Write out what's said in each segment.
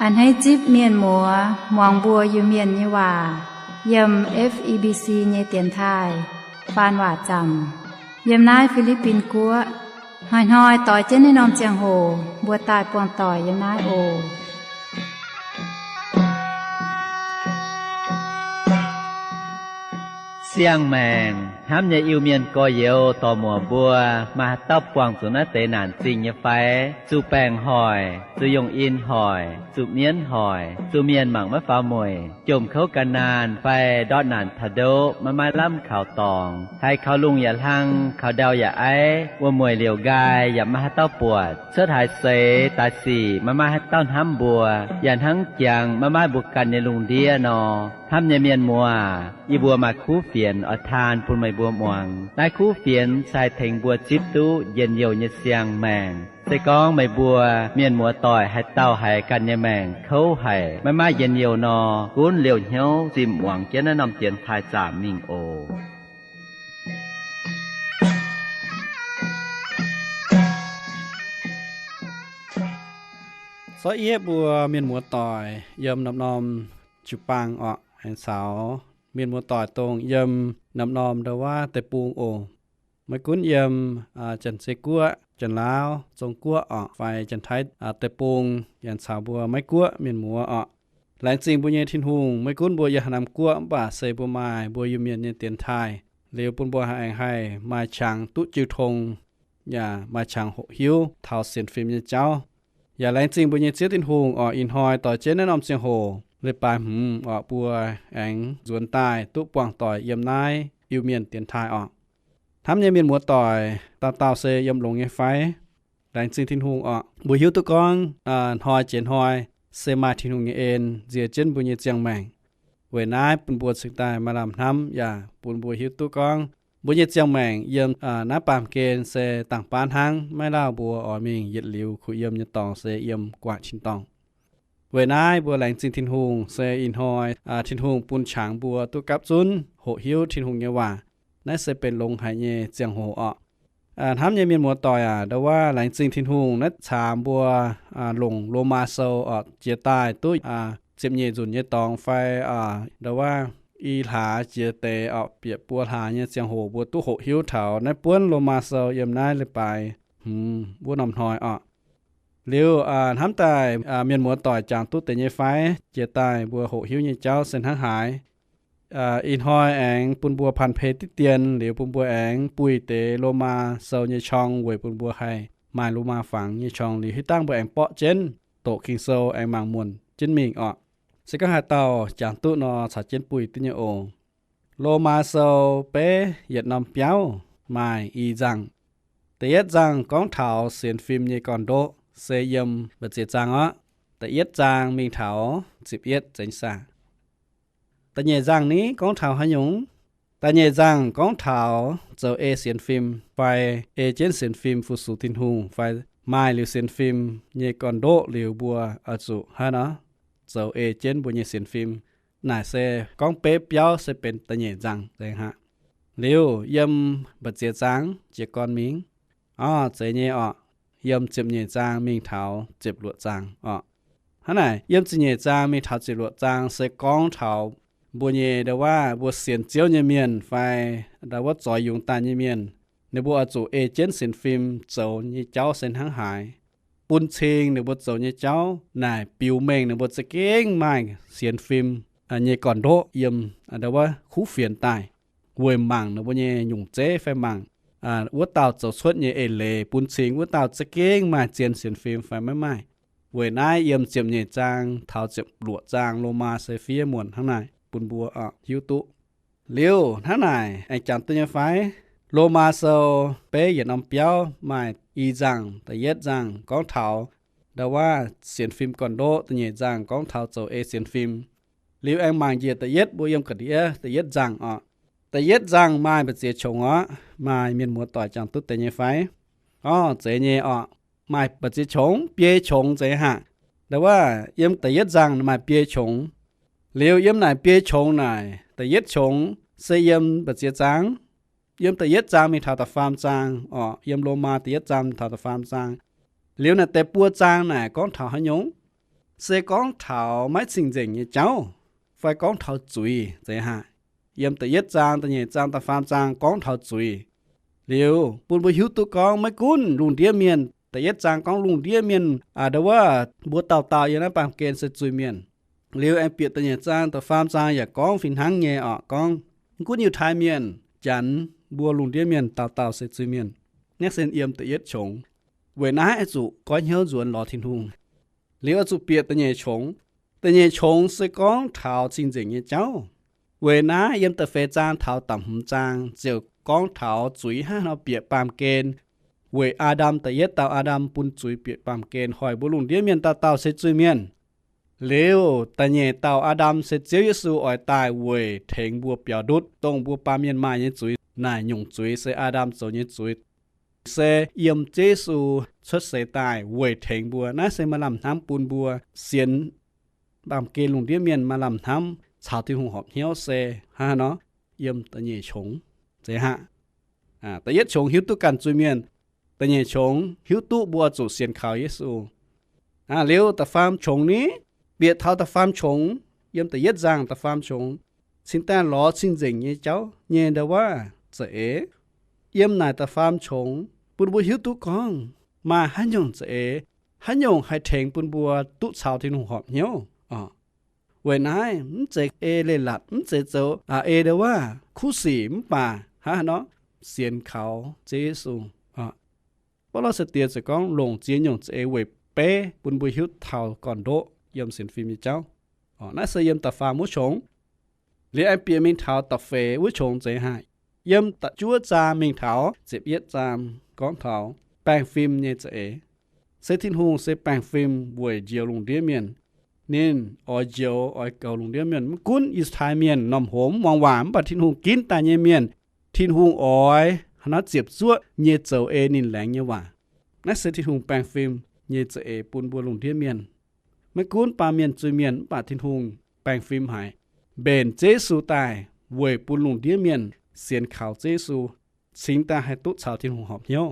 A'hneiv zipv mienh muoz muangx mbuo Iu-Mienh nyei waac yiem F E B C nyei dienx taaih faan waac zaamc yiem naaiv Fi^li^bin Guoqv. Hnoi-hnoi doix jienv naaiv norm ziangh hoc mbuo daaih buangh doic yiem naaiv oc. Siang-maengc hnamv nyei Iu-Mienh gorx-youz dorc-muoc mbuo, maaih haaix dauh buangh zuqc naaiv deix naanc zingh nyei fai? Zuqc baengc hoic, zuqc yongh in hoic, zuqc mienv hoic, zuqc mienh mangc maiv faaux mueic, jomc kouv gan naanh fai ndortv naanc taux ndoqv maiv maaih lamh kaux dorngx, haiz kaux lungh yaac hlang, kaux ndau yaac aiv, wuov mueic liouc nqaai yaac maiv maaih haaix dauh buatc, cuotv haaix seix daaih sic maiv maaih haaix dauh hnamv mbuo, yaac hnangv jangx maiv maaih mbuo ganh nyei lungh ndiev nor. Hnamv nyei mienh muoz, yie mbuo maaih kuv fienx oix taan bun meih mbuo muangx. Naaiv kuv fienx se haih tengx mbuo zipv duqv njien-youh nyei siang-maengc. Se gorngv meih mbuo mienh muoz-doic haaix dauh haiz ganh nyei maengc kouv haic, maiv maaih njien-youh nor, gunv liouh hnyouv zimh muangx jienv naaiv norm dienx taaih zaamc mingh oc. Sortv yieqv mbuo mienh muoz-doic yiem norm-norm jiu-baang orqc, aengx caux mienh muoz-doic dongh yiem norm-norm ndau-waav deic-bung oc. Maiv gunv yiem Janx-Zei Guoqv, Janx-Laauv, Zong Guoqv orqc, fai Janx-Taiv deic-bung, yaac caux mbuo Meiv Guoqv mienh muoz orqc. Laengz zingh mbuo nyei Tin-Hungh, maiv gunv mbuo yiem haaix norm guoqv, mv baac se mbuo maaih mbuo Iu-Mienh nyei dienx taaih liuz, bun mbuo aengx haih maaih qangx duqv jiu tong, yaac maaih qangx hoqc hiuv taux sienx fim nyei jauv. Yaac laengz zingh mbuo nyei Ziouv Tin-Hungh orqc, ih hnoi doix jienv naaiv norm ziangh hoc leiz-baaix hmz orqc, mbuo aengx nzuonx daaih duqv buangh doic yiem naaiv Iu-Mienh dienx taaih orqc. Hnamv nyei mienh muoz-doic, dauh dauh se yiem longx nyei fai? Laengz zingh Tin-Hungh orqc, mbuo hiuv duqv gorngv hnoi jiex hnoi se maaih Tin-Hungh nyei en nzie jienv mbuo nyei ziangh maengc. Weic naaiv bun mbuo cingx daaih maaih lamh hnamv, yaac bun mbuo hiuv duqv gorngv mbuo nyei ziangh maengc yiem naaiv baamh gen se dangh baav hnangv, maiv lauh mbuo oix mingh yietc liuz kuh yiem nyei dorngx se yiem gu'nguaaic tin-dorngh. Weic naaiv mbuo laengz zingh Tin-Hungh se ih hnoi Tin-Hungh bun qangx mbuo duqv gapv zunv hoqc hiuv Tin-Hungh nyei waac. Naaiv se benx longx haic nyei ziangh hoc orqc. Hnamv nyei mienh muoz-doic aac, ndau wuov laengz zingh Tin-Hungh naaiv caamx mbuo longc Lomaa Sou orqc, jiex daaih duqv ziepc nyeic nzunc nyei dorngx fai ndau wuov i hlaax jiex deix orqc, bieqc buo hlaax nyei ziangh hoc mbuo duqv hoqc hiuv taux naaiv buonv Lomaa Sou yiem naaiv leiz-baaix hmz wuov norm hnoi orqc. Liuz hnamv daaih mienh muoz-doic jangx duqv deix nyei fai? Jiex daaih mbuo hoqc hiuv nyei jauv se hnangv haaix? Ih hnoi aengx bun mbuo panh pei diqv dien liuz, bun mbuo aengx buih deix Lomaa Sou nyei qorng weic bun mbuo haih maaih Lomaa fangx nyei qorng liuz, hitv dangh mbuo aengx borqv jienv doqc Ging-Sou aengx mangc muonc jienv mingh orqc. Se gorngv haaix dauh jangx duqv nor, caux jienv buih duqv nyei oc. Lomaa Sou beiv yietc norm biauv maaih i nzangh. Da'yietv nzangh gorngv taux sienx fim nyei gorn-ndoqv se yiem mbu'ziex zaang orqc. Da'yietv zaang mingh taux ziepc yietv zengx saah. Da'nyeic nzangh ni gorngv taux haaix nyungc? Da'nyeic nzangh gorngv taux zoux ei sienx fim fai ei jienv sienx fim fu-sux Tin-Hungh fai maaih liuz sienx fim nyei gorn-ndoqv liuz mbuo oix zuqc hnangv nor zoux ei jienv mbuo nyei sienx fim. Naaic se gorngv beiv biauv se benx da'nyeic nzangh nzengc aqv. Liuz yiem mbu'ziex zaang jiez gorn mingh, orv, zeiz nyei orqc, yiem ziepc nyeic zaang mingh taux ziepc luoqc zaang orqc. Hnangv naaic, yiem ziepc nyeic zaang mingh taux ziepc luoqc zaang se gorngv taux mbuo nyei ndau wuov mbuo sienx Ziouv nyei mienh fai ndau wuov zoix yungz daaih nyei mienh, ninh mbuo oix zuqc ei jienv sienx fim zoux nyei jauv se hnangv haaix, bun cing ninh mbuo zoux nyei jauv naaic biux mengh ninh mbuo za'gengh maaih sienx fim nyei gorn-ndoqv yiem ndau wuov kuv fienx daaih, weic mangc ninh mbuo nyei nyungc zeiv fai mangc wuov dauh zoux cuotv nyei eix leiz bun cing wuov dauh za'gengh maaih zien sienx fim fai maiv maaih. Weic naaiv yiem ziepc nyeic zaang taux ziepc luoqc zaang Lomaa se fiev muonc hnangv naaic bun mbuo hiuv duqv. Liuz hnangv naaic aengx jangx duqv nyei fai? Lomaa Sou beiv yietc norm biauv maaih i nzangh. Da'yietv nzangh gorngv taux ndau wuov sienx fim gorn-ndoqv, da'nyeic nzangh gorngv taux zoux ei sienx fim. Liuz aengx mangc njiec da'yietv, mbuo yiem ga'ndiev da'yietv nzangh orqc. Da'yietv nzangh maaih mbu'ziex qongx orqc? Maaih mienh muoz-doic jangx duqv deix nyei fai? Orv, zeiz nyei orqc. Maaih mbu'ziex qongx, biei qongx zeiz haic. Ndau wuov yiem da'yietv nzangh maaih biei qongx. Liuz yiem naaic biei qongx naaic, da'yietv qongx se yiem mbu'ziex zaang? Yiem da'yietv zaang mingh taux da'faam zaang orqc. Yiem Lomaa da'yietv zaang mingh taux da'faam zaang. Liuz naaic deix buo zaang naaic gorngv taux haaix nyungc? se gorngv taux maiv cing-nzengc nyei jauv, fai gorngv taux zuiz zeiz haic. Yiem da'yietv zaang, da'nyeic zaang, da'faam zaang gorngv taux zuiz. Liuz bun mbuo hiuv duqv gorngv maiv gunv lungh ndiev mienh, da'yietv zaang gorngv lungh ndiev mienh a'ndau wuov mbuo dauh dauh yiem naaiv baamh gen se zuiz-mienh. Liuz aengx bieqc da'nyeic zaang, da'faam zaang yaac gorngv fih hnangv nyei oc, gorngv maiv gunv Yiutai Mienh, Janx, mbuo lungh ndiev mienh dauh dauh se zuiz-mienh. Naaiv se yiem da'yietv qongx. Weic naaiv oix zuqc goiv hnyouv nzuonx lorz Tin-Hungh. Liuz oix zuqc bieqc da'nyeic qongx. Da'nyeic qongx se gorngv taux cing-nzengc nyei jauv. Weic naaiv yiem da'feix zaang taux da'hmz zaang ziouc gorngv taux zuiz hnangv haaix nor bieqc baamh gen. Weic Aa^ndam, da'yietv dauh Aa^ndam bun zuiz bieqc baamh gen, hoic mbuo lungh ndiev mienh dauh dauh se zuiz-mienh. Liuz da'nyeic dauh Aa^ndam se Ziouv Yesu oix daaih weic tengx mbuo biaux ndutv dongh mbuo baamh mienh maaih nyei zuiz. Naaic nyungc zuiz se Aa^ndam zoux nyei zuiz, se yiem Ziouv Yesu cuotv seix daaih weic tengx mbuo. Naaiv se maaih lamh hnamv bun mbuo sienx baamh gen lungh ndiev mienh maaih lamh hnamv caux Tin-Hungh horpc hnyouv se hnangv haaix nor, yiem da'nyeic qongx zeiz haic. Da'yietv qongx hiuv duqv ganh zuiz-mienh. Da'nyeic qongx hiuv duqv mbuo zuqc sienx kaux Yesu. Liuz da'faam qongx ni, bieqc taux da'faam qongx, yiem da'yietv zaang da'faam qongx, cingx daaih lorz cing-nzengc nyei jauv nyei ndo wuov za'eix. Yiem naaic da'faam qongx bun mbuo hiuv duqv gorngv maaih haaix nyungc za'eix, haaix nyungc haih tengx bun mbuo duqv caux Tin-Hungh horpc hnyouv. Weic naaiv mv zeiz ei leiz-latc, mv zeiz zoux a'ei ndo wuov kuv sic, mv baac hnangv haaix nor, sienx kaux Ziouv Yesu. Baulo sai-diex ziouc gorngv longc ziex nyungc za'eix weic beiv bun mbuo hiuv taux gorn-ndoqv yiem sienx fim nyei jauv. Naaiv se yiem da'faam wuov qongx. Liuz aengx bieqc mingh taux da'feix wuov qongx zeiz haic. Yiem da'juov zaang mingh taux ziepc yietv zaang gorngv taux baengh fim nyei za'eix. Se Tin-Hungh se baengh fim weic njoux lungh ndiev mienh. Ninh oix njoux oix goux lungh ndiev mienh, maiv gunv Yiutai Mienh, norm-homx muangx waac mv baac Tin-Hungh ginv daaih nyei mienh. Tin-Hungh oix hnangv naaiv ziepc zuoqv nyei zoux ei ninh laengz nyei waac. Naaiv se Tin-Hungh baengh fim nyei za'eix bun mbuo lungh ndiev mienh. Maiv gunv baamh mienh zuiz-mienh mv baac Tin-Hungh baengh fim haic, mbenc Yesu daaih weic bun lungh ndiev mienh sienx kaux Yesu, cingx daaih haih duqv caux Tin-Hungh horpc hnyouv.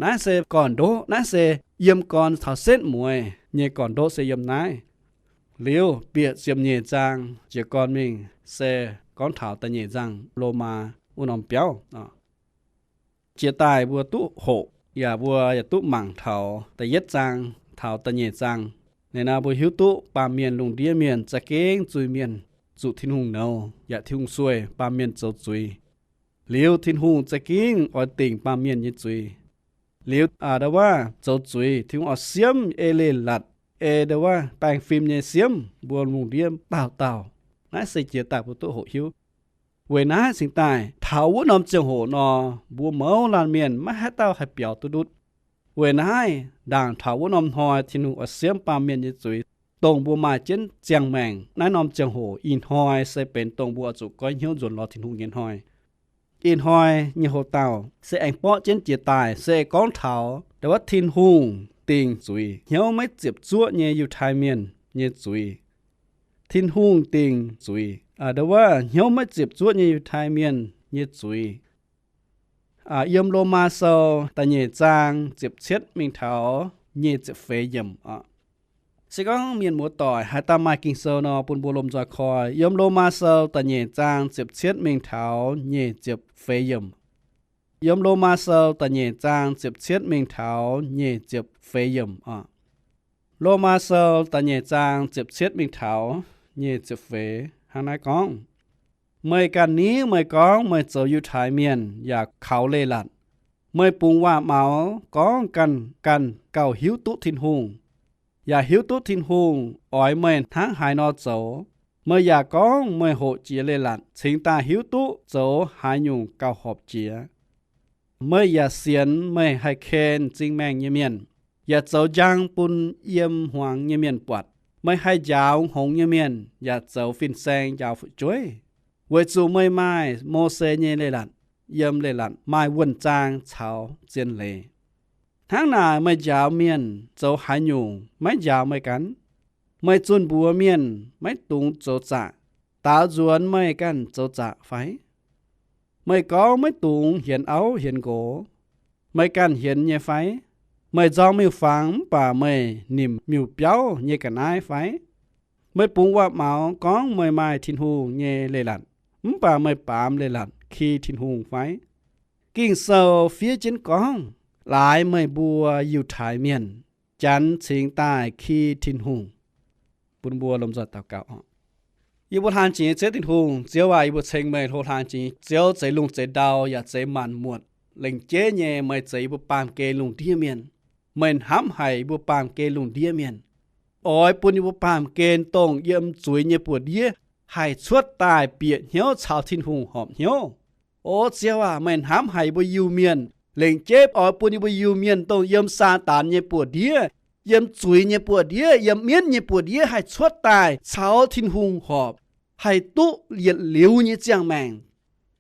Naaiv se gorn-ndoqv, naaiv se yiem gorn taux setv mueiz nyei gorn-ndoqv se yiem naaiv. Liuz bieqc ziepc nyeic zaang jiez gorn mingh se gorngv taux da'nyeic nzangc Lomaa wuov norm biauv. Jiex daaih mbuo duqv hoqc yaac mbuo yaac duqv mangc taux da'yietv zaang taux da'nyeic zaang. Naaiv nor mbuo hiuv duqv baamh mienh lungh ndiev mienh za'gengh zuiz-mienh, zuqc Tin-Hungh nouz yaac Tin-Hungh sueih baamh mienh zoux zuiz. Liuz Tin-Hungh za'gengh oix dingc baamh mienh nyei zuiz. Liuz a'ndau wuov zoux zuiz Tin-Hungh oix siemv ei leiz-latc, ei ndo wuov baengh fim nyei siemv mbuo lungh ndiev dauh dauh. Naaiv se jiex daaih mbuo duqv hoqc hiuv. Weic naaiv cingx daaih taux wuov norm ziangh hoc nor, mbuo mouz laanh mienh maiv haaix dauh haih biaux duqv ndutv. Weic naaiv ndaangc taux wuov norm hnoi Tin-Hungh oix siemv baamh mienh nyei zuiz, dongh mbuo maaih jienv ziangh maengc naaiv norm ziangh hoc ih hnoi se benx dongh mbuo oix zuqc goiv hnyouv nzuonx lorz Tin-Hungh nyei hnoi. Ih hnoi nyei hoc-dauh se aengx borqv jienv jiex daaih se gorngv taux ndo wuov Tin-Hungh dingc zuiz hnyouv maiv ziepc zuoqv nyei Yiutai Mienh nyei zuiz. Tin-Hungh dingc zuiz ndo wuov hnyouv maiv ziepc zuoqv nyei Yiutai Mienh nyei zuiz. Yiem Lomaa Sou da'nyeic zaang ziepc cietv mingh taux nyic ziepc feix yiemc. Se gorngv mienh muoz-doic haaix dauh maaih Ging-Sou nor, bun mbuo lomh nzoih koi. Yiem Lomaa Sou da'nyeic zaang ziepc cietv mingh taux nyic ziepc feix yiemc. Yiem Lomaa Sou da'nyeic zaang ziepc cietv mingh taux nyic ziepc feix yiemc oc. Lomaa Sou da'nyeic zaang ziepc cietv mingh taux nyic ziepc feix hnangv naaiv gorngv, Meih ganh niv meih gorngv meih zoux Yiutai Mienh yaac kaux leiz-latc. Meih bungx waac-maux gorngv ganh ganh gauh hiuv duqv Tin-Hungh, yaac hiuv duqv Tin-Hungh oix meih hnangv haaix nor zoux. Meih yaac gorngv meih hoqc jiex leiz-latc cingx daaih hiuv duqv zoux haaix nyungc gauh horpc jiex. Meih yaac sienx meih haih ken m'zing maengh nyei mienh, yaac zoux njang bun yiem hmuangx nyei mienh buatc. Meih haih njaaux hngongx nyei mienh, yaac zoux fin-saeng njaaux fu'jueiv. Weic zuqc meih maaih Mose nyei leiz-latc, yiem leiz-latc maaih wuonh zaang caux zien leiz. Hnangv naaic meih njaaux mienh zoux haaix nyungc maiv njaaux meih ganh? Meih zunh mbuox mienh maiv dungx zoux zaqc. Daaux nzuonx meih ganh zoux zaqc fai? Meih gorngv maiv dungx hienx auv hienx nqox. Meih ganh hienx nyei fai? Meih nzorng miuc-fangx mv baac meih nimc miuc-biauv nyei ga'naaiv fai? Meih bungx waac-maux gorngv meih maaih Tin-Hungh nyei leiz-latc, mv baac meih baamz leiz-latc ki Tin-Hungh fai? Ging-Sou fiev jienv gorngv, laaix meih mbuo Yiutai Mienh, Janx cingx daaih ki Tin-Hungh. Bun mbuo lomh nzoih daux gaux oc. Yie mbuo hlang jiex nyei Ziouv Tin-Hungh, Ziouv aac, yie mbuo ceng meih hlo hlang jiex nyei Ziouv, zeix lungh zeix ndau yaac zeix maanc muotc. Lengc jeiv nyei meih zeix yie mbuo baamh gen lungh ndiev mienh. Meih hnamv haic yie mbuo baamh gen lungh ndiev mienh, oix bun yie mbuo baamh gen dongh yiem zuiz nyei buoz-ndiev haih cuotv daaih bieqc hnyouv caux Tin-Hungh horpc hnyouv. O Ziouv aac, meih hnamv haic yie mbuo Iu-Mienh. Lengc jeiv oix bun yie mbuo Iu-Mienh dongh yiem Saadaan nyei buoz-ndiev, yiem zuiz nyei buoz-ndiev, yiem mienv nyei buoz-ndiev haih cuotv daaih caux Tin-Hungh horpc, haih duqv yietc liuz nyei ziangh maengc.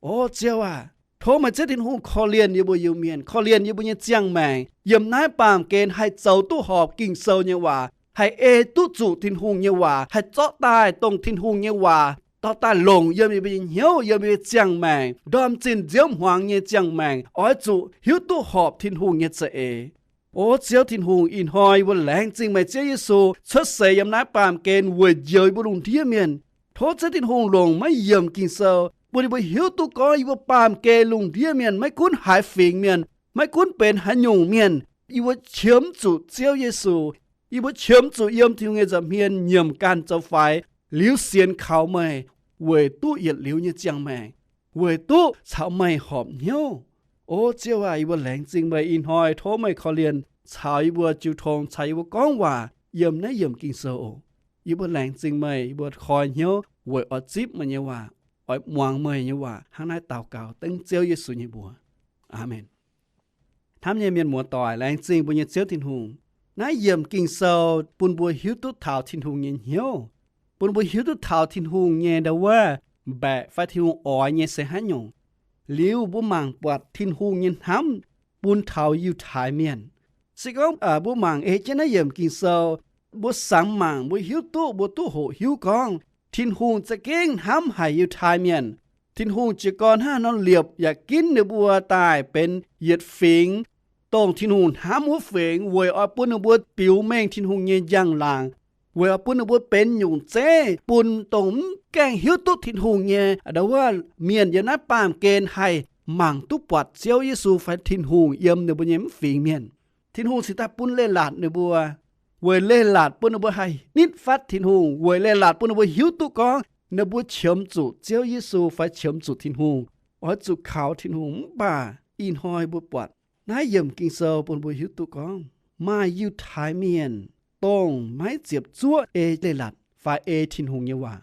O Ziouv aac, tov meih Ziouv Tin-Hungh korv-lienh yie mbuo Iu-Mienh, korv-lienh yie mbuo nyei ziangh maengc yiem naaiv baamh gen haih zoux duqv horpc Ging-Sou nyei waac, haih ei duqv zuqc Tin-Hungh nyei waac, haih zorqv daaih dongh Tin-Hungh nyei waac dorh daaih longc yiem yie mbuo nyei hnyouv, yiem yie mbuo nyei ziangh maengc, ndorm zinh nziouv hmuangx nyei ziangh maengc oix zuqc hiuv duqv horpc Tin-Hungh nyei za'eix. O Ziouv Tin-Hungh, ih hnoi yie mbuo laengz zingh meih Ziouv Yesu cuotv seix yiem naaiv baamh gen weic njoux yie mbuo lungh ndiev mienh. Tov Ziouv Tin-Hungh longc maiv yiemc Ging-Sou bun yie mbuo hiuv duqv gorngv yie mbuo baamh gen lungh ndiev mienh maiv gunv haaix fingx mienh, maiv gunv benx haaix nyungc mienh, yie mbuo qiemx zuqc Ziouv Yesu. Yie mbuo qiemx zuqc yiem Tin-Hungh nyei nza'hmien nyiemc ganh zoux faix, liuz sienx kaux meih, weic duqv yietc liuz nyei ziangh maengc, weic duqv caux meih horpc hnyouv. O Ziouv aac, yie mbuo laengz zingh meih. Ih hnoi tov meih korv-lienh caux yie mbuo jiu tong, caux yie mbuo gorngv waac yiem naaiv yiemc Ging-Sou oc. Yie mbuo laengz zingh meih, yie mbuo koi hnyouv weic oix zipv meih nyei waac, oix muangx meih nyei waac. Hnangv naaiv daux gaux dengv Ziouv Yesu nyei mbuox. Aamen. Hnamv nyei mienh muoz-doic, laengz zingh mbuo nyei Ziouv Tin-Hungh. Naaiv yiemc Ging-Sou bun mbuo hiuv duqv taux Tin-Hungh nyei hnyouv, bun mbuo hiuv duqv taux Tin-Hungh nyei ndau wuov mbaeqc fai Tin-Hungh oix nyei se haaix nyungc. Liuz mbuo mangc buatc Tin-Hungh nyei hnamv bun taux Yiutai Mienh. Se gorngv mbuo mangc ei jienv naaiv yiemc Ging-Sou, mbuo samx mangc, mbuo hiuv duqv, mbuo duqv hoqc hiuv gorngv Tin-Hungh za'gengh hnamv haic Yiutai Mienh. Tin-Hungh jiez gorn hnangv haaix nor liepc yaac ginv ninh mbuo daaih benx yietc fingx, dongh Tin-Hungh hnamv wuov fingx, weic oix bun ninh mbuo biux mengh Tin-Hungh nyei njang-laangc, weic oix bun ninh mbuo benx nyungc zeiv bun dongh mv gaengh hiuv duqv Tin-Hungh nyei ndau wuov mienh yiem naaiv baamh gen haih mangc duqv buatc Ziouv Yesu fai Tin-Hungh yiem ninh mbuo nyei mv fingx mienh. Tin-Hungh cingx daaih bun leiz-latc ninh mbuo, weic leiz-latc bun ninh mbuo haih nitv fatv Tin-Hungh, weic leiz-latc bun ninh mbuo hiuv duqv gorngv ninh mbuo qiemx zuqc Ziouv Yesu fai qiemx zuqc Tin-Hungh, oix zuqc kaux Tin-Hungh. Mv baac ih hnoi mbuo buatc naaiv yiemc Ging-Sou bun mbuo hiuv duqv gorngv maaih Yiutai Mienh, dongh maiv ziepc zuoqv ei leiz-latc fai ei Tin-Hungh nyei waac.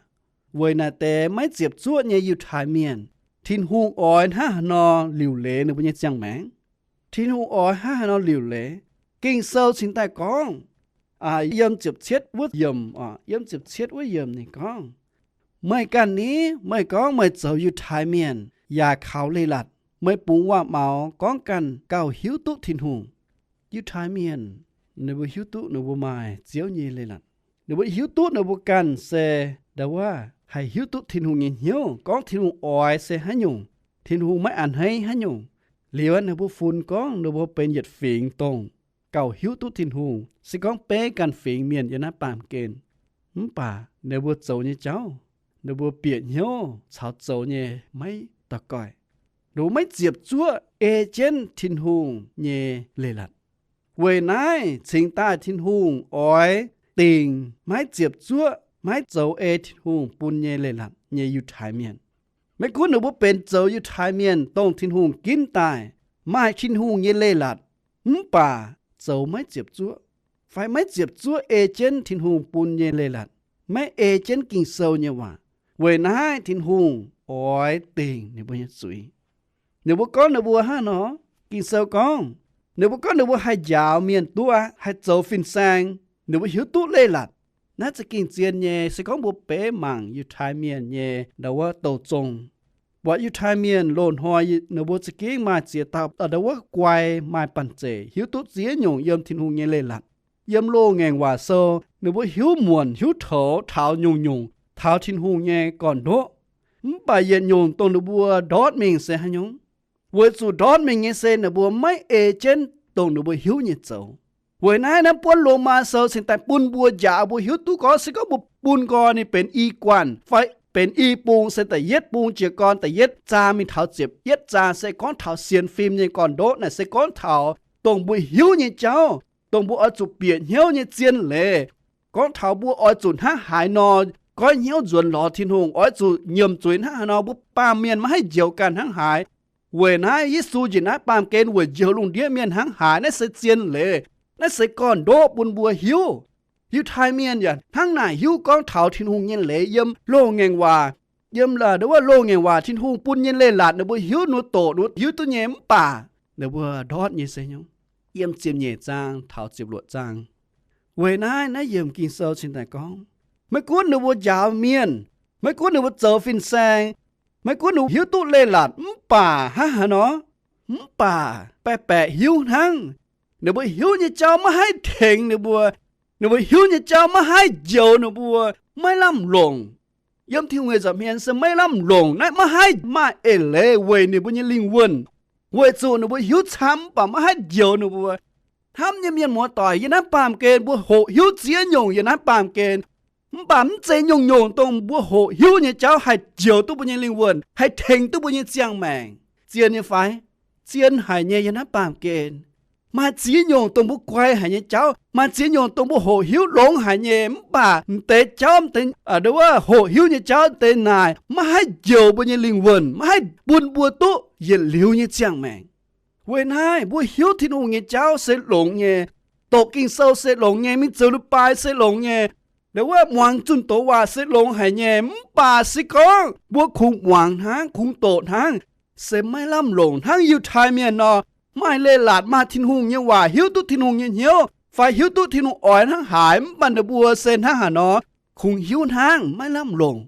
Weic naaic deix maiv ziepc zuoqv nyei Yiutai Mienh, Tin-Hungh oix hnangv haaix nor liuc leiz ninh mbuo nyei ziangh maengc? Tin-Hungh oix hnangv haaix nor liuc leiz? Ging-Sou cingx daaih gorngv, yiem ziepc cietv wuov yiemc, yiem ziepc cietv wuov yiemc ninh gorngv, meih ganh ni, meih gorngv meih zoux Yiutai Mienh yaac kaux leiz-latc, meih bungx waac-maux gorngv ganh gauh hiuv duqv Tin-Hungh. Yiutai Mienh, ninh mbuo hiuv duqv ninh mbuo maaih Ziouv nyei leiz-latc. Ninh mbuo hiuv duqv ninh mbuo ganh se ndau wuov haih hiuv duqv Tin-Hungh nyei hnyouv, gorngv Tin-Hungh oix se haaix nyungc, Tin-Hungh maiv a'hneiv haaix nyungc. Liuz ninh mbuo funx gorngv ninh mbuo benx yietc fingx dongh gauh hiuv duqv Tin-Hungh, se gorngv beiv ganh fingx mienh yiem naaiv baamh gen. Mv baac ninh mbuo zoux nyei jauv, ninh mbuo bieqc hnyouv caux zoux nyei maiv daux goih. Ninh mbuo maiv ziepc zuoqv ei jienv Tin-Hungh nyei leiz-latc. Weic naaiv cingx daaih Tin-Hungh oix dingc maiv ziepc zuoqv, maiv zoux ei Tin-Hungh bun nyei leiz-latc nyei Yiutai Mienh. Maiv gunv ninh mbuo benx zoux Yiutai Mienh dongh Tin-Hungh ginv daaih, maaih Tin-Hungh nyei leiz-latc, mv baac zoux maiv ziepc zuoqv, fai maiv ziepc zuoqv ei jienv Tin-Hungh bun nyei leiz-latc, maiv ei jienv Ging-Sou nyei waac. Weic naaiv Tin-Hungh oix dingc ninh mbuo nyei zuiz. Ninh mbuo gorngv ninh mbuo hnangv nor, Ging-Sou gorngv, ninh mbuo gorngv ninh mbuo haih njaaux mienh duqv aqv, haih zoux fin-saeng, ninh mbuo hiuv duqv leiz-latc. Naaiv za'gengh zien nyei. Se gorngv mbuo beiv mangc Yiutai Mienh nyei ndau wuov douh zong, buatc Yiutai Mienh loz-hnoi ninh mbuo za'gengh maaih ziex dauh ndau wuov guai maaih banh zeic, hiuv duqv ziex nyungc yiem Tin-Hungh nyei leiz-latc. Yiem Loz-Ngaengc Waac Sou ninh mbuo hiuv muonc hiuv toux taux nyungc-nyungc taux Tin-Hungh nyei gorn-ndoqv. Mv baac yietc nyungc dongh ninh mbuo ndortv mingh se haaix nyungc? Weic zuqc ndortv mingh nyei se ninh mbuo maiv ei jienv dongh ninh mbuo hiuv nyei zoux. Weic naaiv, naaiv buonv Lomaa Sou cingx daaih bun mbuo njaaux mbuo hiuv duqv gorngv se gorngv mbuo bun nqoi ninh benx i guanh fai benx i bung, se da'yietv bung jiez gorn da'yietv zaang mingh taux ziepc yietv zaang se gorngv taux sienx fim nyei gorn-ndoqv. Naaic se gorngv taux dongh mbuo hiuv nyei jauv, dongh mbuo oix zuqc bieqc hnyouv nyei zien leiz. Gorngv taux mbuo oix zuqc hnangv haaix nor goiv hnyouv nzuonx lorz Tin-Hungh, oix zuqc nyiemc zuiz hnangv haaix nor, mbuo baamh mienh maiv haih njoux ganh hnangv haaix. Weic naaiv Yesu njiec naaiv baamh gen weic njoux lungh ndiev mienh hnangv haaix. Naaiv se zien leiz. Naaiv se gorn-ndoqv bun mbuo hiuv. Yiutai Mienh yaac hnangv naaic hiuv gorngv taux Tin-Hungh nyei leiz yiem loz-ngaengc waac, yiem wuov loz-ngaengc waac Tin-Hungh bun nyei leiz-latc, ninh mbuo hiuv, ninh mbuo doqc, ninh mbuo hiuv duqv nyei, mv baac ninh mbuo ndortv nyei se nyungc. Yiem ziepc nyeic zaang taux ziepc luoqc zaang. Weic naaiv, naaiv yiemc Ging-Sou cingx daaih gorngv, maiv gunv ninh mbuo njaaux mienh, maiv gunv ninh mbuo zoux fin-saeng, maiv gunv ninh mbuo hiuv duqv leiz-latc, mv baac hnangv haaix nor, mv baac baeqc baeqc hiuv hnangv. Ninh mbuo hiuv nyei jauv maiv haih tengx ninh mbuo. Ninh mbuo hiuv nyei jauv maiv haih njoux ninh mbuo, maiv lamh longc. Yiem Tin-Hungh nyei nza'hmien se maiv lamh longc. Naaiv maiv haih maaih eix leiz weic ninh mbuo nyei lingh wuonh, weic zuqc ninh mbuo hiuv camv mv baac maiv haih njoux ninh mbuo. Hnamv nyei mienh muoz-doic, yiem naaiv baamh gen mbuo hoqc hiuv ziex nyungc yiem naaiv baamh gen. Mv baac mv zeiz nyungc-nyungc dongh mbuo hoqc hiuv nyei jauv haih njoux duqv mbuo nyei lingh wuonh, haih tengx duqv mbuo nyei ziangh maengc. Zien nyei fai? Zien haic nyei. Yiem naaiv baamh gen maaih ziex nyungc dongh mbuo guai haic nyei jauv, maaih ziex nyungc dongh mbuo hoqc hiuv longx haic nyei, mv baac m'deix jauv, m'deix, wuov, hoqc hiuv nyei jauv deix naaic maiv haih njoux mbuo nyei lingh wuonh, maiv haih bun mbuo duqv yietc liuz nyei ziangh maengc. Weic naaiv mbuo hiuv Tin-Hungh nyei jauv se longx nyei, doqc Ging-Sou se longx nyei, mingh zoux leiz-baaix se longx nyei, wuov, muangx zunh doz waac se longx haic nyei, mv baac se gorngv mbuo kungx muangx hnangv, kungx doqc hnangv, se maiv lamh longc hnangv Yiutai Mienh nor, maaih leiz-latc, maaih Tin-Hungh nyei waac, hiuv duqv Tin-Hungh nyei hnyouv fai hiuv duqv Tin-Hungh oix hnangv haaix, mv baac ninh mbuo se hnangv haaix nor, kungx hiuv hnangv, maiv lamh longc.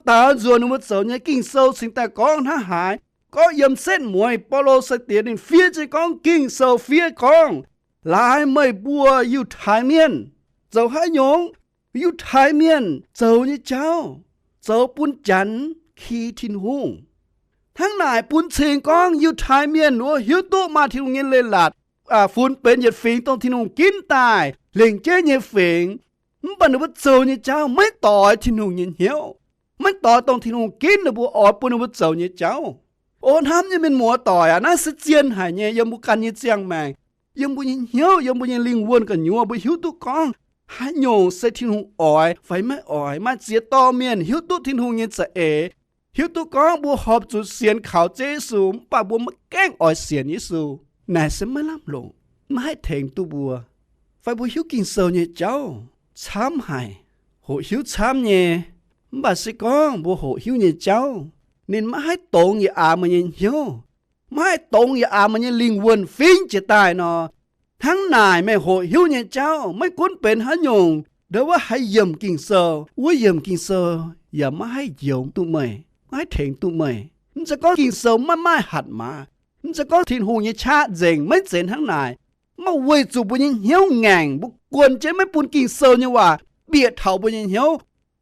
Daaux nzuonx ninh mbuo zoux nyei Ging-Sou cingx daaih gorngv hnangv haaix, gorngv yiem setv mueiz Baulo sai-diex ninh fiev jienv gorngv, Ging-Sou fiev gorngv, Laaix meih mbuo Yiutai Mienh zoux haaix nyungc? Yiutai Mienh zoux nyei jauv zoux bun Janx ki Tin-Hungh. Hnangv naaic bun cing gorngv Yiutai Mienh wuov hiuv duqv maaih Tin-Hungh nyei leiz-latc, funx benx yietc fingx dongh Tin-Hungh ginv daaih lengc jeiv nyei fingx, mv baac ninh mbuo zoux nyei jauv maiv doix Tin-Hungh nyei hnyouv, maiv doix dongh Tin-Hungh ginv ninh mbuo oix bun ninh mbuo zoux nyei jauv. O hnamv nyei mienh muoz-doic aac, naaiv se zien haic nyei yiem mbuo ganh nyei ziangh maengc, yiem mbuo nyei hnyouv, yiem mbuo nyei lingh wuonh gu'nyuoz mbuo hiuv duqv gorngv haaix nyungc se Tin-Hungh oix fai maiv oix. Maaih ziex dorh mienh hiuv duqv Tin-Hungh nyei za'eix, hiuv duqv gorngv mbuo horpc zuqc sienx kaux Ziouv Yesu, mv baac mbuo maiv gaengh oix sienx Yesu. Naaic se maiv lamh longc, maiv haih tengx duqv mbuo, fai mbuo hiuv Ging-Sou nyei jauv camv haic, hoqc hiuv camv nyei, mv baac se gorngv mbuo hoqc hiuv nyei jauv ninh maiv haih dongz yaac aax meih nyei hnyouv, maiv haih dongz yaac aax meih nyei lingh wuonh fingx jiez daaih nor, hnangv naaic meih hoqc hiuv nyei jauv maiv gunv benx haaix nyungc, ndau wuov haaix yiemc Ging-Sou, wuov yiemc Ging-Sou yaac maiv haih njoux duqv meih, maiv haih tengx duqv meih. Mv zeiz gorngv Ging-Sou maiv maaih hatc maaz, mv zeiz gorngv Tin-Hungh nyei qaqv nzengc, maiv zeiz hnangv naaic. Mv baac weic zuqc mbuo nyei hnyouv ngaengc, mbuo guon jienv maiv bun Ging-Sou nyei waac bieqc taux mbuo nyei hnyouv.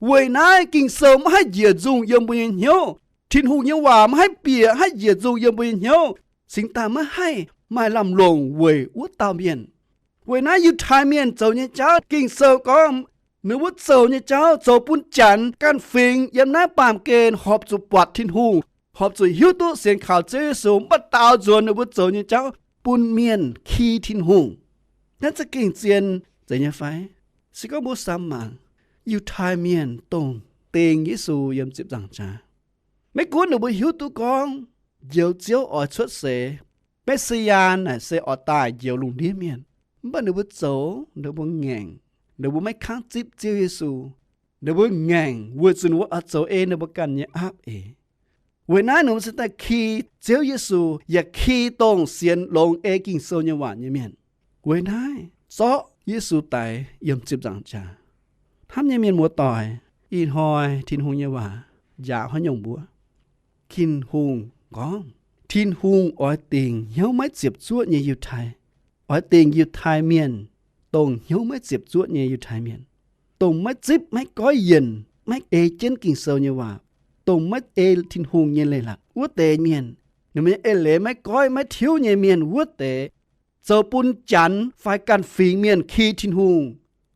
Weic naaiv Ging-Sou maiv haih njiec nzungh yiem mbuo nyei hnyouv. Tin-Hungh nyei waac maiv haih bieqc, haih njiec nzungh yiem mbuo nyei hnyouv, cingx daaih maiv haih maaih lamh longc weic wuov dauh mienh. Weic naaiv Yiutai Mienh zoux nyei jauv, Ging-Sou gorngv ninh wuov zoux nyei jauv zoux bun Janx ganh fingx yiem naaiv baamh gen horpc zuqc buatc Tin-Hungh, horpc zuqc hiuv duqv sienx kaux Ziouv Yesu, mv baac daaux nzuonx ninh mbuo zoux nyei jauv bun mienh ki Tin-Hungh. Naaiv za'gengh zien zeiz nyei fai? Se gorngv mbuo samx mangc Yiutai Mienh dongh dingh Yesu yiem ziepc nzaangc jaax, maiv gunv ninh mbuo hiuv duqv gorngv Njoux Ziouv oix cuotv seix, Me^si^yaa naaic se oix daaih njoux lungh ndiev mienh, mv baac ninh mbuo zoux, ninh mbuo ngaengc, ninh mbuo maiv kangv zipv Ziouv Yesu. Ninh mbuo ngaengc weic zuqc ninh mbuo oix zoux ei ninh mbuo ganh nyei aapv eix. Weic naaiv ninh mbuo se daaih ki Ziouv Yesu yaac ki dongh sienx longx ei Ging-Sou nyei waac nyei mienh. Weic naaiv zorqv Yesu daix yiem ziepc nzaangc jaax. Hnamv nyei mienh muoz-doic, ih hnoi Tin-Hungh nyei waac njaaux haaix nyungc mbuo? Tin-Hungh gorngv, Tin-Hungh oix dingc hnyouv maiv ziepc zuoqv nyei Yiutai, oix dingc Yiutai Mienh, dongh hnyouv maiv ziepc zuoqv nyei Yiutai Mienh, dongh maiv zipv, maiv goiv yienc, maiv ei jienv Ging-Sou nyei waac, dongh maiv ei Tin-Hungh nyei leiz-latc wuov deix mienh, ninh mbuo nyei eix leiz maiv goiv maiv tiuv nyei mienh wuov deix. zoux bun janx fai ganh fingx mienh ki Tin-Hungh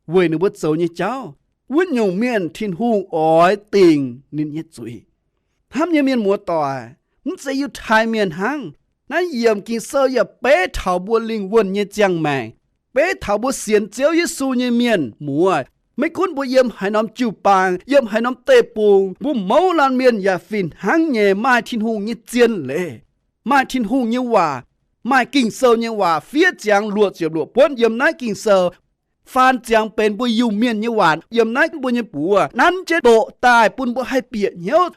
weic ninh mbuo zoux nyei jauv. Wuov nyungc mienh Tin-Hungh oix dingc ninh nyei zuiz. Hnamv nyei mienh muoz-doic, mv zeiz Yiutai Mienh hnangv. Naaiv yiemc Ging-Sou yaac beiv taux mbuo lingh wuonh nyei ziangh maengc, beiv taux mbuo sienx Ziouv Yesu nyei mienh muoz. Maiv gunv mbuo yiem haaix norm jiu-baang, yiem haaix norm deic-bung, mbuo mouz laanh mienh yaac fih hnangv nyei maaih Tin-Hungh nyei zien leiz, maaih Tin-Hungh nyei waac, maaih Ging-Sou nyei waac fiev ziangx luoqc ziepc luoqc buonv yiem naaiv Ging-Sou. Faan ziangx benx mbuo Iu-Mienh nyei waac yiem naaiv mbuo nyei buoz nanv jienv doqc daaih bun mbuo haih bieqc hnyouv,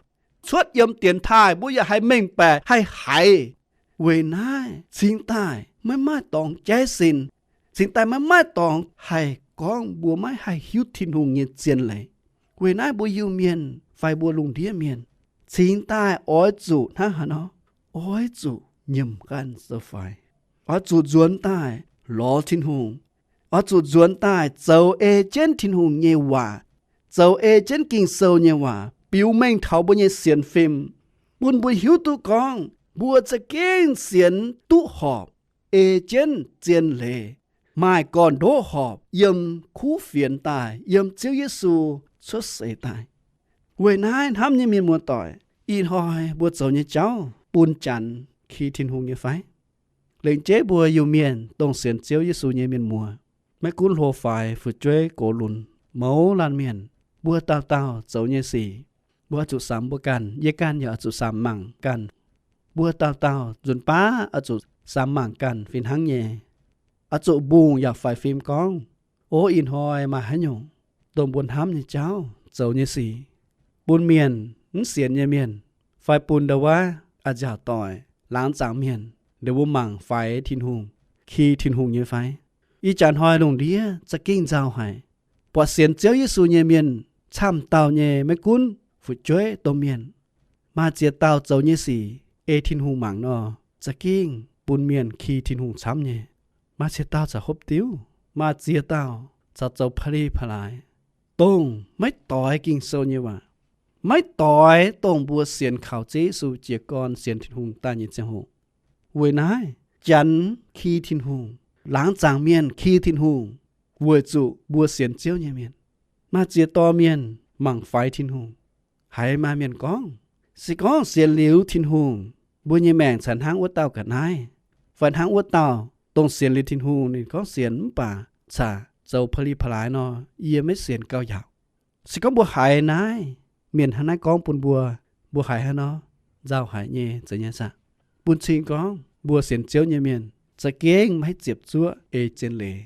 cuotv yiem dienx taaih mbuo yaac haih mengh baeqc haih haiz. Weic naaiv cingx daaih maiv maaih dorngx jaiv sin, cingx daaih maiv maaih dorngx haih gorngv mbuo maiv haih hiuv Tin-Hungh nyei zien leiz. Weic naaiv mbuo Iu-Mienh fai mbuo lungh ndiev mienh cingx daaih oix zuqc hnangv haaix nor, oix zuqc nyiemc ganh zoux faix, oix zuqc nzuonx daaih lorz Tin-Hungh, oix zuqc nzuonx daaih zoux ei jienv Tin-Hungh nyei waac, zoux ei jienv Ging-Sou nyei waac biux mengh taux mbuo nyei sienx fim, bun mbuo hiuv duqv gorngv mbuo za'gengh sienx duqv horpc, ei jienv zien leiz, maaih gorn-ndoqv horpc yiem kuv fienx daaih yiem Ziouv Yesu cuotv seix daaih. Weic naaiv hnamv nyei mienh muoz-doic, ih hnoi mbuo zoux nyei jauv bun janx ki Tin-Hungh nyei fai? Lengc jeiv mbuo Iu-Mienh dongh sienx Ziouv Yesu nyei mienh muoz, maiv gunv hlo faix, fu'jueiv, gox lunx, mouz laanh mienh, mbuo dauh dauh zoux nyei sic, mbuo oix zuqc samx mbuo ganh, yie ganh yaac oix zuqc samx mangc ganh. Mbuo dauh dauh nzunc baav oix zuqc samx mangc ganh fih hnangv nyei. Oix zuqc mbungh yaac faix fim gorngv, o, ih hnoi maaih haaix nyungc dongh mbuo hnamv nyei jauv, zoux nyei sic, bun mienh mv sienx nyei mienh, fai bun ndau wuov a'nziaauc doic, laangz zaangc mienh, ninh mbuo mangc faix Tin-Hungh, ki Tin-Hungh nyei fai? Ih jaax hnoi lungh ndiev za'gengh nzauh haic. Buatc sienx Ziouv Yesu nyei mienh camv dauh nyei, maiv gunv fu'jueiv, domh mienh, maaih ziex dauh zoux nyei sic ei Tin-Hungh mangc nor, za'gengh bun mienh ki Tin-Hungh camv nyei. Maaih ziex dauh caux hopv diuv, maaih ziex dauh caux zoux pa'li pa'laaix, dongh maiv doix Ging-Sou nyei waac, maiv doix dongh mbuo sienx kaux Ziouv Yesu jiez gorn sienx Tin-Hungh daaih nyei ziangh hoc. Weic naaiv janx ki Tin-Hungh, laangz zaangc mienh ki Tin-Hungh, weic zuqc mbuo sienx Ziouv nyei mienh. Maaih ziex dorh mienh mangc faix Tin-Hungh. Haiz maaih mienh gorngv, se gorngv sienx liuz Tin-Hungh, mbuo nyei maengc caux hnangv wuov dauh ga'naaiv, fai hnangv wuov dauh dongh sienx liuz Tin-Hungh, ninh gorngv sienx mv baac caux zoux pa'li pa'laaix nor, yie maiv sienx gauh yaauc. Se gorngv mbuo haiz naaiv, mienh hnangv naaiv gorngv bun mbuo, mbuo haiz hnangv nor, nzauh haic nyei, zeiz nyei saah? Bun cing gorngv mbuo sienx Ziouv nyei mienh za'gengh maiv ziepc zuoqv ei zien leiz.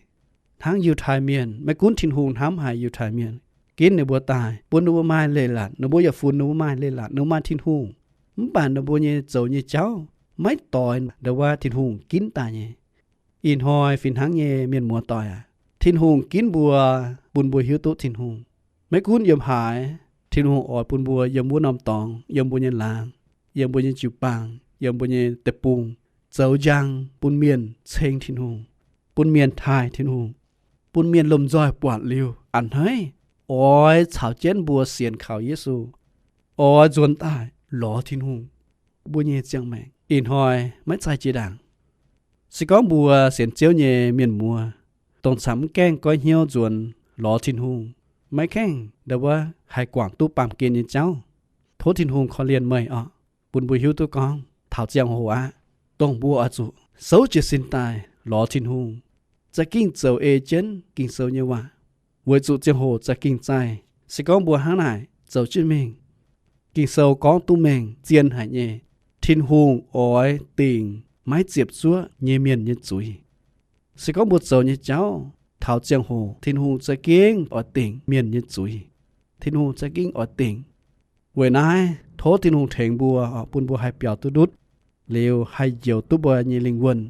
Hnangv Yiutai Mienh, maiv gunv Tin-Hungh hnamv haic Yiutai Mienh, ginv ninh mbuo daaih, bun ninh mbuo maaih leiz-latc, ninh mbuo yaac funx ninh mbuo maaih leiz-latc, ninh mbuo maaih Tin-Hungh. Mv baac ninh mbuo nyei zoux nyei jauv maiv doix ndau wuov Tin-Hungh ginv daaih nyei. Ih hnoi fih hnangv nyei, mienh muoz-doic aac, Tin-Hungh ginv mbuo, bun mbuo hiuv duqv Tin-Hungh. Maiv gunv yiem haaix, Tin-Hungh oix bun mbuo yiem wuov norm dorngx, yiem mbuo nyei laangz, yiem mbuo nyei jiu-baang, yiem mbuo nyei deic-bung, zoux njang bun mienh ceng Tin-Hungh, bun mienh taaih Tin-Hungh, bun mienh lomh nzoih buatc liuz a'hneiv, oix caux jienv mbuo sienx kaux Yesu, oix nzuonx daaih lorz Tin-Hungh. Mbuo nyei ziangh maengc ih hnoi maiv zeiz jiex ndaangc. Se gorngv mbuo sienx Ziouv nyei mienh muoz, dongh camv mv gaengh goiv hnyouv nzuonx lorz Tin-Hungh, maiv gaengh ndau wuov haih guangc duqv baamh gen nyei jauv, tov Tin-Hungh korv-lienh meih oc. Bun mbuo hiuv duqv gorngv taux ziangh hoc aqv, dongh mbuo oix zuqc souv jiez sin daaih lorz Tin-Hungh, za'gengh zoux ei jienv Ging-Sou nyei waac, weic zuqc ziangh hoc za'gengh zaih. Se gorngv mbuo hnangv naaic zoux jienv mingh, Ging-Sou gorngv duqv mengh zien haic nyei, Tin-Hungh oix dingc maiv ziepc zuoqv nyei mienh nyei zuiz. Se gorngv mbuo zoux nyei jauv taux ziangh hoc, Tin-Hungh za'gengh oix dingc mienh nyei zuiz. Tin-Hungh za'gengh oix dingc. Weic naaiv tov Tin-Hungh tengx mbuo, bun mbuo haih biaux duqv ndutv, liuz haih njoux duqv mbuo nyei lingh wuonh,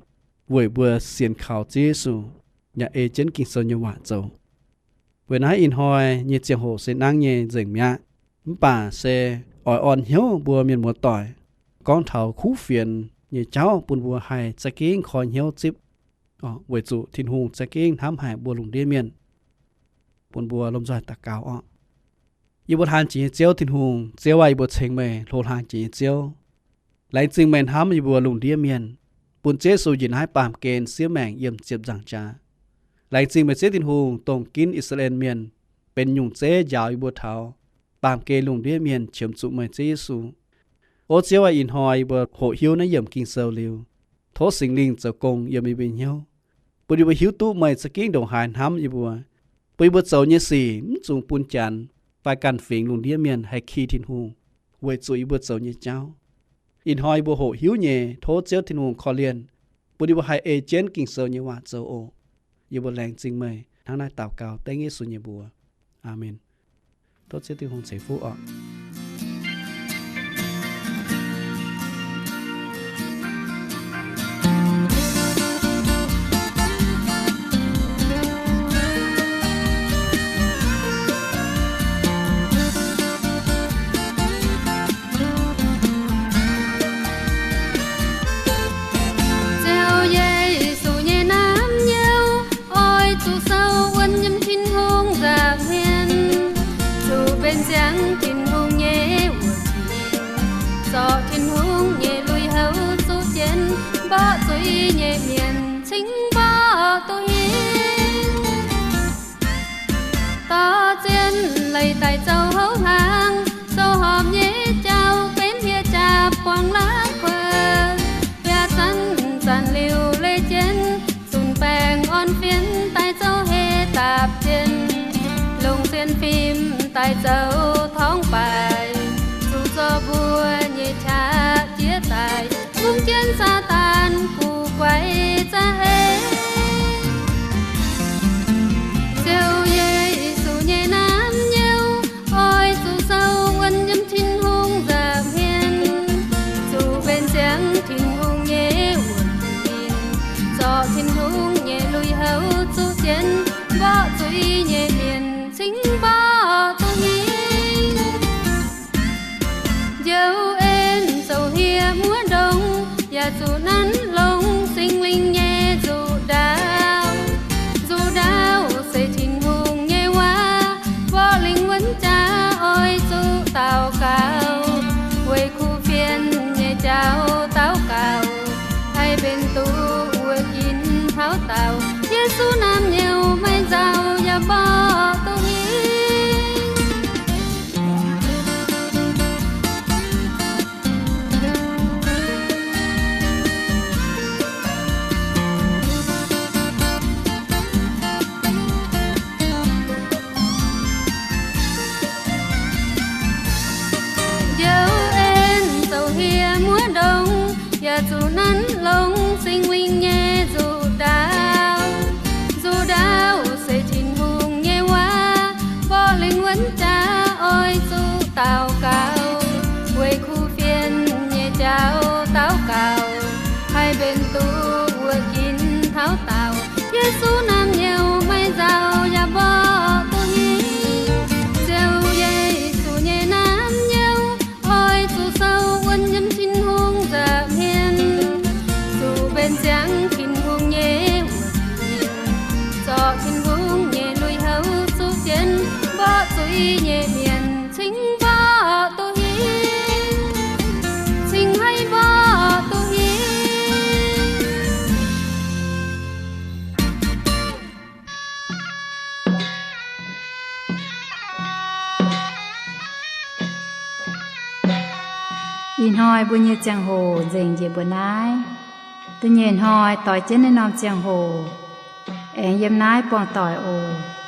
weic mbuo sienx kaux Ziouv Yesu, yaac ei jienv Ging-Sou nyei waac zoux. Weic naaiv ih hnoi nyei ziangh hoc se nangv nyei nzengc mi'aqv. Mv baac se oix orn hnyouv mbuo mienh muoz-doic, gorngv taux kuv fienx nyei jauv bun mbuo haih za'gengh koi hnyouv zipv, weic zuqc Tin-Hungh za'gengh hnamv haic mbuo lungh ndiev mienh. Bun mbuo lomh nzoih daux gaux orqc. Yie mbuo hlang jiex nyei Ziouv Tin-Hungh, Ziouv aac, yie mbuo ceng meih, hlo hlang jiex nyei Ziouv. Laengz zingh meih hnamv yie mbuo lungh ndiev mienh. bun Ziouv Yesu njiec naaiv baamh gen siev maengc yiem ziepc nzaangc jaax. Laengz zingh meih Ziouv Tin-Hungh, dongh ginv I^saa^laa^en Mienh benx nyungc zeiv njaaux yie mbuo taux baamh gen lungh ndiev mienh qiemx zuqc meih Ziouv Yesu. O Ziouv aac, ih hnoi yie mbuo hoqc hiuv naaiv yiemc Ging-Sou liuz, tov Singx Lingh zoux gong yiem yie mbuo hnyouv, bun yie mbuo hiuv duqv meih za'gengh ndongc haaix hnamv yie mbuo, bun yie mbuo zoux nyei sic mv zuqc bun janx fai ganh fingx lungh ndiev mienh haih ki Tin-Hungh weic zuqc yie mbuo zoux nyei jauv. Ih hnoi yie mbuo hoqc hiuv nyei, tov Ziouv Tin-Hungh korv-lienh, bun yie mbuo haih ei jienv Ging-Sou nyei waac zoux oc. Yie mbuo laengz zingh meih hnangv naaiv daux gaux dengv Yesu nyei mbuox. Aamen. Tov Ziouv Tin-Hungh ceix fuqv oc. Ziouv Yesu nyei naamh nyouz oix zuqc sou wuonv yiem Tin-Hungh nza'hmien, zuqc benx ziangx Tin-Hungh nyei wuoqc zinh, zorqv Tin-Hungh nyei lui-houx zuqv jienv mborqv zuiz nyei mienh cingx mborqv duqv hingh. Dorh zien leiz daaih zoux houv hlang, zoux horpc nyei jauv benx hieh jaav buangh la'kuoqv, yaac zanc-zanc liuz leiz jienv zunc baengh orn fienx daaih zoux heh dapc zienh, longc sienx fim daaih zoux torngv baaih, zuqc zorqv mbuo nyei qaqv jiex daaih, bungx jienv Saadaan guv guaix za'eix. Ziouv Yesu nyei naamh nyouz oix zuqc sou wuonv yiem Tin-Hungh nza'hmien, zuqc benx ziangx Tin-Hungh nyei wuoqc zinh, zorqv Tin-Hungh nyei lui-houx zuqv jienv mborqv zuiz nyei mienh cingx mborqv duqv hingh. Njoux en zoux hieh muoz ndongx yaac zuqc nanv longx Singx Lingh nyei nzuqc ndaauv. Nzuqc ndaauv se Tin-Hungh nyei waac, mborqv lingh wuonx jaax oix zuqc daux gaux, weic kuv fienx nyei jauv daux gaux, haih mbenc duqv wuoqc ginv taux daauh. Yesu naamh nyouz maaih nzauh yaac mborqv duqv hingh. Njoux en zoux hieh muoz ndongx yaac zuqc nanv longx Singx Lingh nyei nzuqc ndaauv. Nzuqc ndaauv se Tin-Hungh nyei waac, mborqv lingh wuonx jaax oix zuqc daux gaux, weic kuv fienx nyei jauv daux gaux, haih mbenc duqv wuoqc ginv taux daauh. Yesu naamh nyouz maaih nzauh yaac mborqv duqv hingh. Ziouv Yesu nyei naamh nyouz oix zuqc sou wuonx yiem Tin-Hungh nza'hmien, zuqc mbenc ziangx Tin-Hungh nyei wuoqc zinh, zorqv Tin-Hungh nyei lui-houx zuqv jienv mborqv zuiz nyei mienh cingx mborqv duqv hingh, cingx haih mborqv duqv hingh. Ih hnoi mbuo nyei ziangh hoc nzengc njiec mbuo naaiv. Da'nyeic hnoi doix jienv naaiv norm ziangh hoc aengx yiem naaiv buangh doic oc.